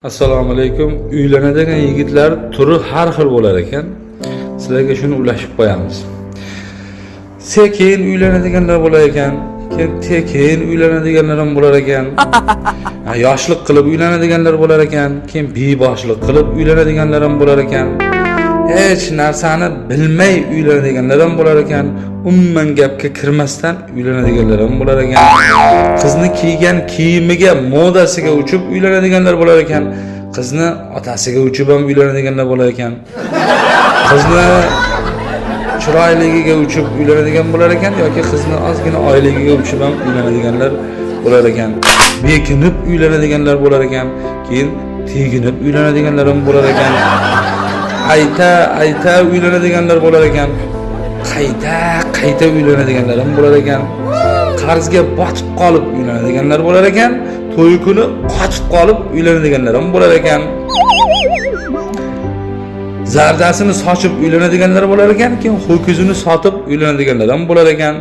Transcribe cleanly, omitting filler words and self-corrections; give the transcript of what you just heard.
Assalomu alaykum. Uylanadigan yigitlar turi har xil bo'lar ekan. Sizlarga shuni ulashib qo'yamiz. Sekin uylanadiganlar bo'lar ekan, keyin tekin uylanadiganlar ham bo'lar ekan. Ha, yoshlik qilib uylanadiganlar bo'lar ekan, keyin beboshlik qilib uylanadiganlar ham bo'lar ekan. Hech narsani bilmay uylanadiganlar ham bo'lar ekan. Umuman gapga kirmasdan uylanadiganlar ham bo'lar ekan. Qizni kiygan kiyimiga, modasiga uchib uylanadiganlar bo'lar ekan. Qizni otasiga uchib ham uylanadiganlar bo'lar ekan. Qizni chiroyligiga uchib uylanadigan bo'lar ekan yoki qizni ozgina oyligiga uchib ham uylanadiganlar bo'lar ekan. Bekinib uylanadiganlar bo'lar ekan, keyin teginib uylanadiganlar ham bo'lar ekan. Ayta ayta uylanadiganlar bo'lar ekan. Qayta qayta uylanadiganlar ham bo'lar ekan. Qarzga botib qolib uylanadiganlar bo'lar ekan. To'y kuni qotib qolib uylanadiganlar ham bo'lar ekan. Zardasini sochib uylanadiganlar bo'lar ekan, keyin ho'kizini sotib uylanadiganlar ham bo'lar ekan.